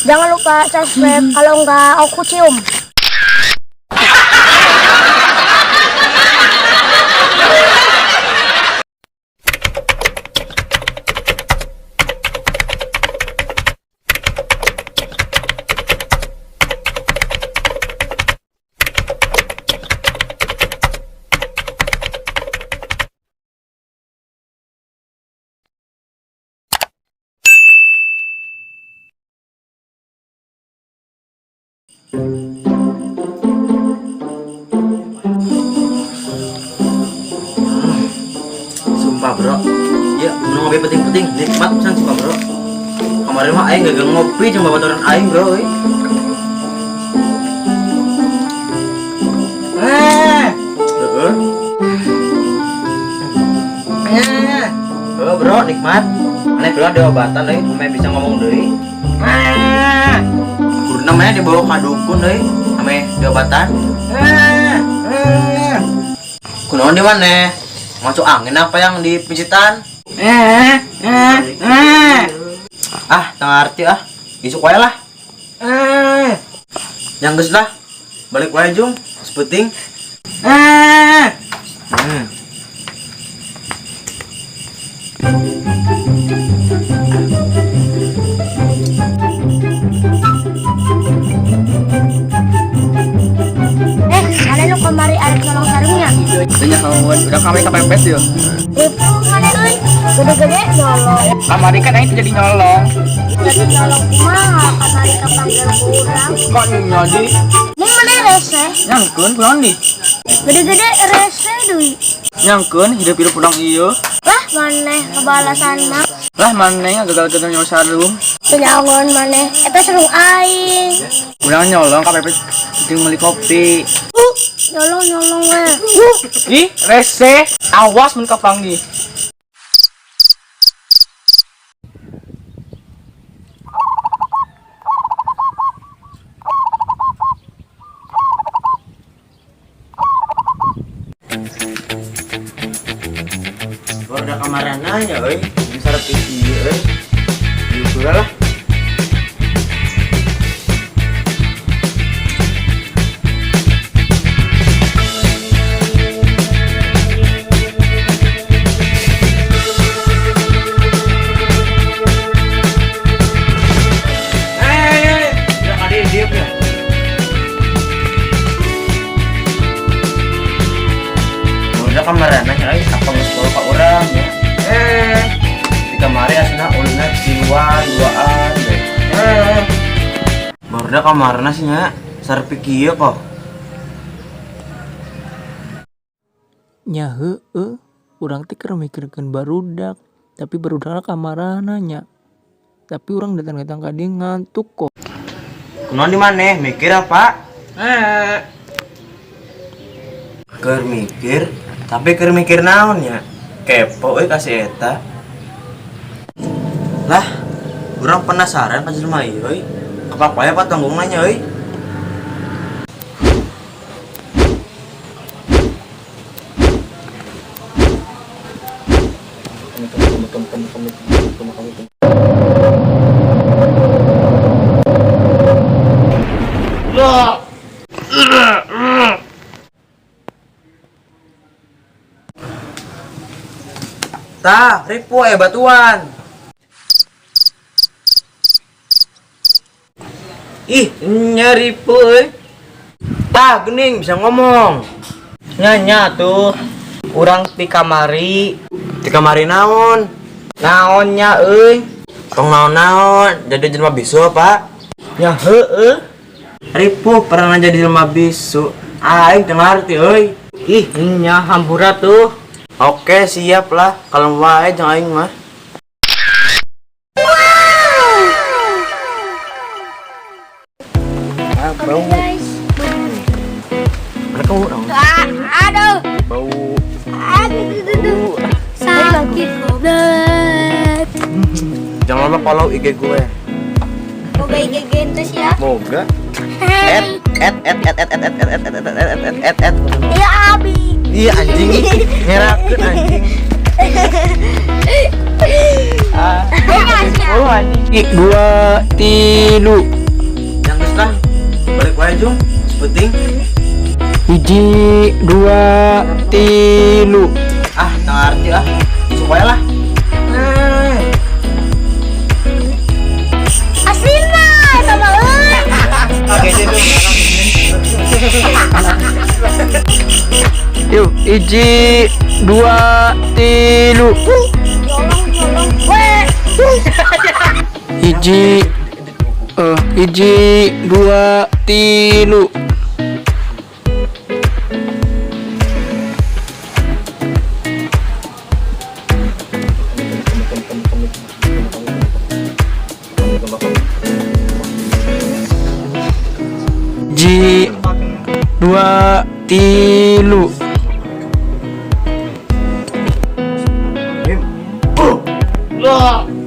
Jangan lupa subscribe, kalau enggak aku cium. Sumpah bro, ya mau ngopi penting-penting nikmat pisan sumpah bro. Kemarin mah aing gagal ngopi cuma baturan aing bro. Heeh. Heeh bro, nikmat. Aneh bro ada obatan euy, ame bisa ngomong deui. Kudu namanya dibawa ka dukun euy, ame diobatan. Kunaon di mana? Masuk angin apa yang di pijitan? Ah, teu ngarti ah. Isuk wae lah. Yang geus lah. Balik wae jung, sepenting. Mana lu kemari arek nyolong sarungnya? Tanya kawan, udah kami kepepet ya. Ribu mana euy? Gede-gede nyolong. Kamari kan aing jadi nyolong. Jadi nyolong kumaha kamari kapanggil kurang. Kok nyodi? Mun mana rese? Nyangkeun kunaon di? Gede-gede rese deui. Nyangkeun hidup-hidup urang ieu. Lah maneh kebalasan mah. Lah maneh gagal-gagal nyolong sarung. Penyangon maneh eta sarung aing. Urang nyolong kepepet jeung meuli kopi. Nyolong-nyolong we. Ih, rese. Awas mun kapanggih. Baru udah kamarana ya euy, bisa repisi euy. Diukur lah. Udah kamarana nya euy, apa geus bawa ka urang ya? Di kamari asna ulina tiluan duaan deh. Baru dah kamarna sih nya, sarpi kieu kok. Nya heueuh, urang teh keur mikirkeun barudak, tapi barudak kamarana nya. Tapi urang datang-datang ka dieu ngantuk kok. Kunaon di maneh? Mikir apa? Keur mikir, tapi keur mikir naon nya? Kepo euy ka si eta. Lah, urang penasaran ka jelema ieu euy. Kapak wae patonggongna nya euy. Tah, ripu batuan. Ih, nya ripu euy. Tah, geuning bisa ngomong. Nya tuh, urang ti kamari. Ti kamari naon? Naon nya euy? Tong naon-naon, jadi jelema bisu apa? Nya heueuh. Ripu pernah jadi jelema bisu. Aing teu ngarti euy. Ih, nya hampura tuh. Oke, siap lah. Kalau wae jeung aing mah. Oke guys. Mana kamu? Aduh. Bau. Aduh. Sakit goblok. Jangan lupa follow IG gue. Moga IG gentus ya. Moga. At at at at at at at at at at at at at at. Iya Abi. Iya anjing, ngerakeun anjing. Oh anjing. Dua, tilu. Yang geus lah. Balik wae jung. Penting. Hiji, dua, tilu. Ah, teu ngarti ah. Isuk wae lah. Eh. Aslina eta mah euy. Oke, itu. Yuk, hiji, dua, tilu. Nyolong nyolong we. Hiji, hiji, dua, tilu. Hiji, dua, tilu. Lah.